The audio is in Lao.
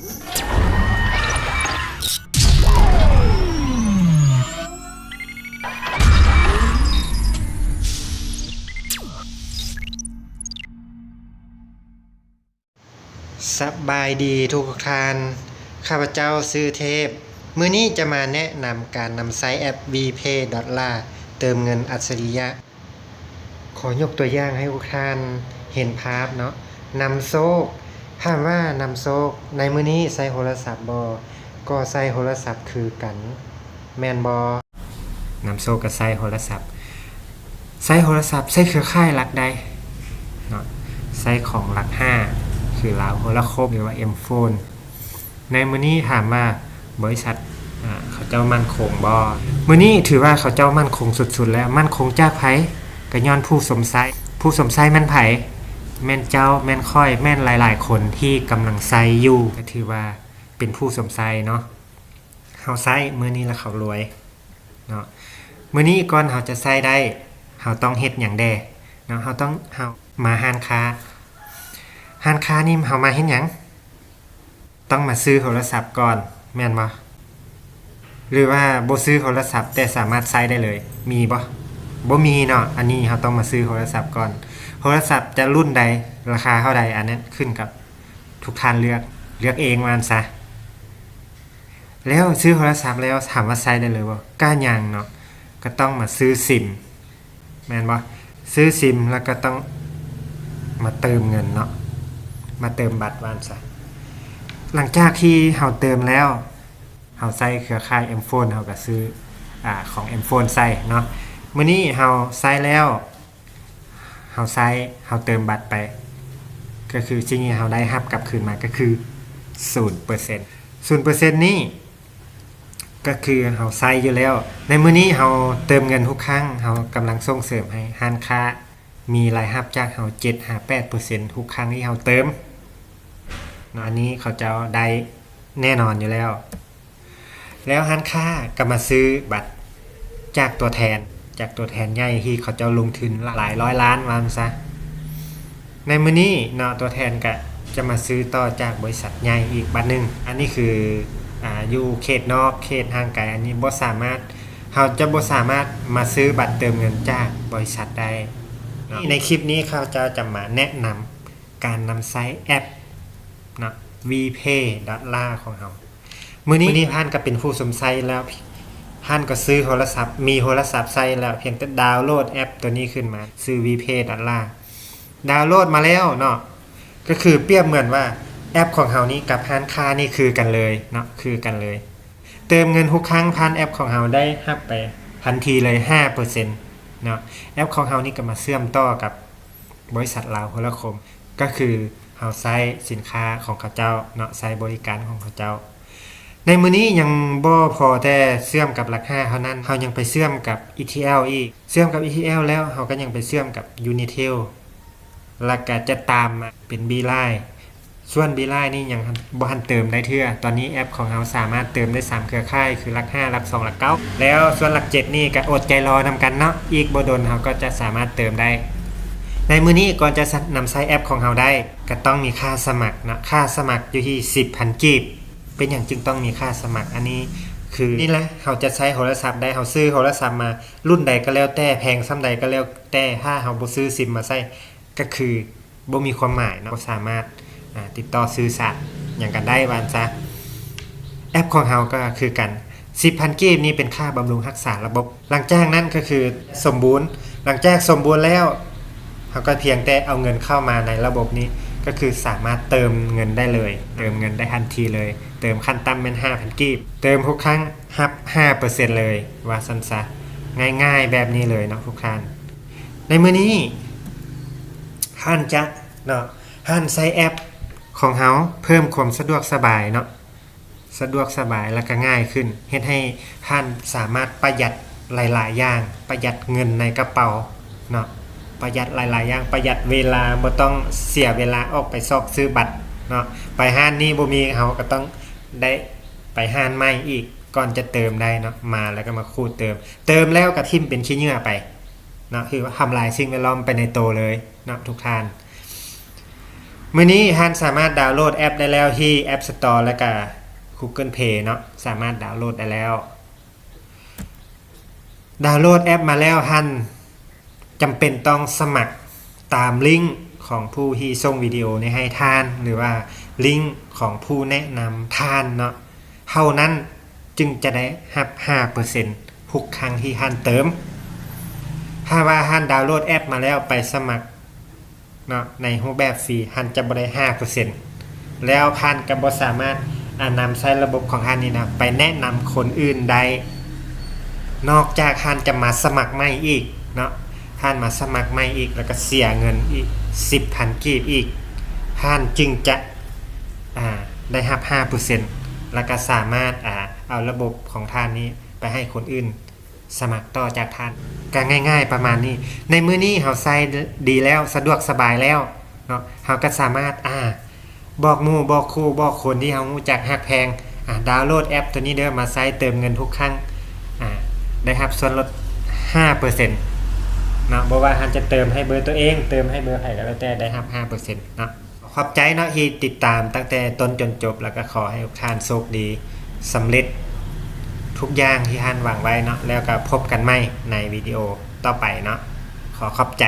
ສະບາຍດີທຸກໆທ່ານ, ຂ້າພະເຈົ້າຊື່ເທບ. ມື້ນີ້ຈະມາແນະນຳການນຳໃຊ້ແອັບ WePay Dollar ເຕີມເງິນອັດສະລິຍະ. ຂໍຍົກຕົວຢ່າງໃຫ້ທຸກທ່ານເຫັນພາບເນາະ, ນຳໂຊກ. ຖາມວ່ານຳໂຊກໃນມື້ນີ້ໃຊ້ໂທລະສັບບໍ່? ກໍໃຊ້ໂທລະສັບຄືກັນ ແມ່ນບໍ່? ນຳໂຊກກໍໃຊ້ໂທລະສັບ, ໃຊ້ໂທລະສັບ ໃຊ້ເຄືອຂ່າຍຫຼັກໃດເນາະ, ໃຊ້ຂອງຫຼັກຫ້າ ຄືລາວໂທລະຄົມ ຫຼືວ່າ M-Phone. ໃນມື້ນີ້ຖາມວ່າບໍລິສັດ ອາ ເຂົາເຈົ້າໝັ້ນຄົງບໍ່? ມື້ນີ້ຖືວ່າເຂົາເຈົ້າໝັ້ນຄົງສຸດໆແລ້ວ. ໝັ້ນຄົງຈາກໃຜ? ກໍຍ້ອນຜູ້ຊົມໃຊ້. ຜູ້ຊົມໃຊ້ແມ່ນໃຜ? ແມ່ນເຈົ້າ, ແມ່ນຂ້ອຍ, ແມ່ນຫຼາຍໆຄົນທີ່ກຳລັງໃຊ້ຢູ່. ກໍຖືວ່າເປັນຜູ້ຊົມໃຊ້ເນາະ. ເຮົາໃຊ້ມື້ນີ້ລະເຂົາລວຍເນາະ. ມື້ນີ້ກ່ອນເຮົາຈະໃຊ້ໄດ້ ເຮົາຕ້ອງເຮັດຫຍັງແດ່ເນາະ? ເຮົາຕ້ອງ ເຮົາມາຮ້ານຄ້າ. ຮ້ານຄ້ານີ້ເຮົາມາເຮັດຫຍັງ? ຕ້ອງມາຊື້ໂທລະສັບກ່ອນ ແມ່ນບໍ່? ຫຼືວ່າບໍ່ຊື້ໂທລະສັບແຕ່ສາມາດໃຊ້ໄດ້ເລີຍ ມີບໍ່? ບໍ່ມີເນາະ. ອັນນີ້ເຮົາຕ້ອງມາຊື້ໂທລະສັບກ່ອນ. ໂທລະສັບຈະລຸ້ນໃດ ລາຄາເທົ່າໃດ ອັນນັ້ນຂຶ້ນກັບ ທຸກທ່ານເລືອກ ເລືອກເອງວ່າຊັ້ນຊະ. ແລ້ວຊື້ໂທລະສັບແລ້ວຖາມວ່າໃຊ້ໄດ້ເລີຍບໍ່? ກະຍັງເນາະ, ກະຕ້ອງມາຊື້ຊິມ ແມ່ນບໍ່? ຊື້ຊິມແລ້ວກໍຕ້ອງມາເຕີມເງິນເນາະ, ມາເຕີມບັດວ່າຊັ້ນຊະ. ຫຼັງຈາກທີ່ເຮົາເຕີມແລ້ວ ເຮົາໃຊ້ເຄືອຂ່າຍ M-Phone ເຮົາກໍຊື້ ອາ ຂອງ M-Phone ໃຊ້ເນາະ. ມື້ນີ້ເຮົາໃຊ້ແລ້ວ ເຮົາໃຊ້ ເຮົາເຕີມບັດໄປ ກໍຄືສິ່ງທີ່ເຮົາໄດ້ຮັບກັບຄືນມາກໍຄືສູນເປີເຊັນ. ສູນເປີເຊັນນີ້ກໍຄືເຮົາໃຊ້ຢູ່ແລ້ວ. ໃນມື້ນີ້ເຮົາເຕີມເງິນທຸກຄັ້ງ ເຮົາກຳລັງສົ່ງເສີມໃຫ້ຮ້ານຄ້າມີລາຍຮັບຈາກເຮົາເຈັດຫາແປດເປີເຊັນທຸກຄັ້ງທີ່ເຮົາເຕີມເນາະ. ອັນນີ້ເຂົາເຈົ້າໄດ້ແນ່ນອນຢູ່ແລ້ວ. ແລ້ວຮ້ານຄ້າກໍມາຊື້ບັດຈາກຕົວແທນ ຈາກຕົວແທນໃຫຍ່ທີ່ເຂົາເຈົ້າລົງທຶນຫຼາຍຮ້ອຍລ້ານວ່າຊັ້ນຊະ. ໃນມື້ນີ້ເນາະ ຕົວແທນກໍຈະມາຊື້ຕໍ່ຈາກບໍລິສັດໃຫຍ່ອີກບັດໜຶ່ງ. ອັນນີ້ຄື ອາ ຢູ່ເຂດນອກ ເຂດຫ່າງໄກ ອັນນີ້ບໍ່ສາມາດ ເຮົາຈະບໍ່ສາມາດມາຊື້ບັດເຕີມເງິນຈາກບໍລິສັດໄດ້ເນາະ. ໃນຄລິບນີ້ຂ້າພະເຈົ້າຈະມາແນະນຳ ການນຳໃຊ້ແອັບເນາະ WePay Dollar ຂອງເຮົາ. ມື້ນີ້ ມື້ນີ້ທ່ານກໍເປັນຜູ້ຊົມໃຊ້ແລ້ວ, ທ່ານກໍຊື້ໂທລະສັບ ມີໂທລະສັບໃຊ້ແລ້ວ, ພຽງແຕ່ດາວໂຫຼດແອັບຕົວນີ້ຂຶ້ນມາ, ຊື່ WePay Dollar. ດາວໂຫຼດມາແລ້ວເນາະ, ກໍຄືປຽບເໝືອນວ່າແອັບຂອງເຮົານີ້ກັບຮ້ານຄ້ານີ້ຄືກັນເລີຍເນາະ, ຄືກັນເລີຍ. ເຕີມເງິນທຸກຄັ້ງຜ່ານແອັບຂອງເຮົາໄດ້ຮັບໄປທັນທີເລີຍຫ້າເປີເຊັນເນາະ. ແອັບຂອງເຮົານີ້ກໍມາເຊື່ອມຕໍ່ກັບ ບໍລິສັດລາວໂທລະຄົມ ກໍຄືເຮົາໃຊ້ສິນຄ້າຂອງເຂົາເຈົ້າເນາະ, ໃຊ້ບໍລິການຂອງເຂົາເຈົ້າ. ໃນມື້ນີ້ຍັງບໍ່ພໍແຕ່ເຊື່ອມກັບຫຼັກຫ້າເທົ່ານັ້ນ, ເຮົາຍັງໄປເຊື່ອມກັບ ETL ອີກ. ເຊື່ອມກັບ ETL ແລ້ວ ເຮົາກໍຍັງໄປເຊື່ອມກັບ Unitel ແລ້ວກໍຈະຕາມມາເປັນ Beeline. ສ່ວນ Beeline ນີ້ຍັງບໍ່ທັນເຕີມໄດ້ເທື່ອ. ຕອນນີ້ແອັບຂອງເຮົາສາມາດເຕີມໄດ້ສາມເຄືອຂ່າຍ ຄືຫຼັກຫ້າ ຫຼັກສອງ ຫຼັກເກົ້າ ແລ້ວສ່ວນຫຼັກເຈັດນີ້ກໍອົດໃຈລໍນຳກັນເນາະ, ອີກບໍ່ດົນເຮົາກໍຈະສາມາດເຕີມໄດ້. ໃນມື້ນີ້ກ່ອນຈະນຳໃຊ້ແອັບຂອງເຮົາໄດ້ ກໍຕ້ອງມີຄ່າສະໝັກເນາະ, ຄ່າສະໝັກຢູ່ທີ່ສິບພັນກີບ. ເປັນຫຍັງຈຶ່ງຕ້ອງມີຄ່າສະໝັກ? ອັນນີ້ຄື ນີ້ແຫຼະ ເຮົາຈະໃຊ້ໂທລະສັບໄດ້, ເຮົາຊື້ໂທລະສັບມາລຸ້ນໃດກໍແລ້ວແຕ່ ແພງສ່ຳໃດກໍແລ້ວແຕ່ ຖ້າເຮົາບໍ່ຊື້ຊິມມາໃຊ້ ກໍຄືບໍ່ມີຄວາມໝາຍເນາະ, ບໍ່ສາມາດ ອາ ຕິດຕໍ່ສື່ສານຫຍັງກັນໄດ້ວ່າຊັ້ນຊະ. ແອັບຂອງເຮົາກໍຄືກັນ, ສິບພັນກີບນີ້ເປັນຄ່າບຳລຸງຮັກສາລະບົບ. ຫຼັງຈາກນັ້ນກໍຄືສົມບູນ, ຫຼັງຈາກສົມບູນແລ້ວ ເຮົາກໍພຽງແຕ່ເອົາເງິນເຂົ້າມາໃນລະບົບນີ້ ກໍຄືສາມາດເຕີມເງິນໄດ້ເລີຍ, ເຕີມເງິນໄດ້ທັນທີເລີຍ. ເຕີມຂັ້ນຕ່ຳແມ່ນຫ້າພັນກີບ, ເຕີມທຸກຄັ້ງຮັບຫ້າເປີເຊັນເລີຍວ່າຊັ້ນຊະ. ງ່າຍໆແບບນີ້ເລີຍເນາະທຸກທ່ານ. ໃນມື້ນີ້ທ່ານຈະເນາະ ທ່ານໃຊ້ແອັບຂອງເຮົາເພີ່ມຄວາມສະດວກສະບາຍເນາະ, ສະດວກສະບາຍ ແລ້ວກໍງ່າຍຂຶ້ນ, ເຮັດໃຫ້ທ່ານສາມາດປະຢັດຫຼາຍໆຢ່າງ, ປະຢັດເງິນໃນກະເປົາເນາະ, ປະຢັດຫຼາຍໆຢ່າງ, ປະຢັດເວລາ, ບໍ່ຕ້ອງເສຍເວລາອອກໄປຊອກຊື້ບັດເນາະ. ໄປຮ້ານນີ້ບໍ່ມີ ເຮົາກໍຕ້ອງໄດ້ໄປຮ້ານໃໝ່ອີກ ກ່ອນຈະເຕີມໄດ້ເນາະ, ມາແລ້ວກໍມາຂູດເຕີມ, ເຕີມແລ້ວກໍຖິ້ມເປັນຂີ້ເຫຍື້ອໄປ ເນາະ, ຄືວ່າທຳລາຍສິ່ງແວດລ້ອມໄປໃນໂຕເລີຍເນາະທຸກທ່ານ. ມື້ນີ້ທ່ານສາມາດດາວໂຫຼດແອັບໄດ້ແລ້ວທີ່ App Store ແລະກະ Google Play ເນາະ, ສາມາດດາວໂຫຼດໄດ້ແລ້ວ. ດາວໂຫຼດແອັບມາແລ້ວ ທ່ານຈຳເປັນຕ້ອງສະໝັກຕາມລິ້ງຂອງຜູ້ທີ່ສົ່ງວິດີໂອນີ້ໃຫ້ທ່ານ ຫຼືວ່າລິ້ງຂອງຜູ້ແນະນຳທ່ານເນາະ, ເທົ່ານັ້ນຈຶ່ງຈະໄດ້ຮັບຫ້າເປີເຊັນທຸກຄັ້ງທີ່ທ່ານເຕີມ. ຖ້າວ່າທ່ານດາວໂຫຼດແອັບມາແລ້ວໄປສະໝັກ ເນາະ ໃນຮູບແບບຟຣີ ທ່ານຈະບໍ່ໄດ້ຫ້າເປີເຊັນ ແລ້ວທ່ານກໍບໍ່ສາມາດ ອາ ນຳໃຊ້ລະບົບຂອງທ່ານນີ້ນະ ໄປແນະນຳຄົນອື່ນໄດ້ ນອກຈາກທ່ານຈະມາສະໝັກໃໝ່ອີກເນາະ, ທ່ານມາສະໝັກໃໝ່ອີກ ແລ້ວກໍເສຍເງິນອີກສິບພັນກີບອີກ ທ່ານຈຶ່ງຈະ ອາ ໄດ້ຮັບຫ້າເປີເຊັນ ແລ້ວກໍສາມາດ ອາ ເອົາລະບົບຂອງທ່ານນີ້ໄປໃຫ້ຄົນອື່ນ ສະໝັກຕໍ່ຈາກທ່ານ ກໍງ່າຍໆປະມານນີ້. ໃນມື້ນີ້ເຮົາໃຊ້ດີແລ້ວ ສະດວກສະບາຍແລ້ວເນາະ, ເຮົາກໍສາມາດ ອາ ບອກໝູ່ ບອກຄູ່ ບອກຄົນທີ່ເຮົາຮູ້ຈັກຮັກແພງ ອາ ດາວໂຫຼດແອັບໂຕນີ້ເດີ ມາໃຊ້ເຕີມເງິນທຸກຄັ້ງ ອາ ໄດ້ຮັບສ່ວນລົດຫ້າເປີເຊັນເນາະ, ບໍ່ວ່າທ່ານຈະເຕີມໃຫ້ເບີໂຕເອງ ເຕີມໃຫ້ເບີໃຜກໍແລ້ວແຕ່ ໄດ້ຮັບຫ້າເປີເຊັນເນາະ. ຂອບໃຈເນາະທີ່ຕິດຕາມຕັ້ງແຕ່ຕົ້ນຈົນຈົບ ແລ້ວກໍຂໍໃຫ້ທຸກທ່ານໂຊກດີ ສຳເລັດທຸກຢ່າງທີ່ທ່ານຫວັງໄວ້ເນາະ, ແລ້ວກໍພົບກັນໃໝ່ໃນວິດີໂອຕໍ່ໄປເນາະ. ຂໍຂອບໃຈ.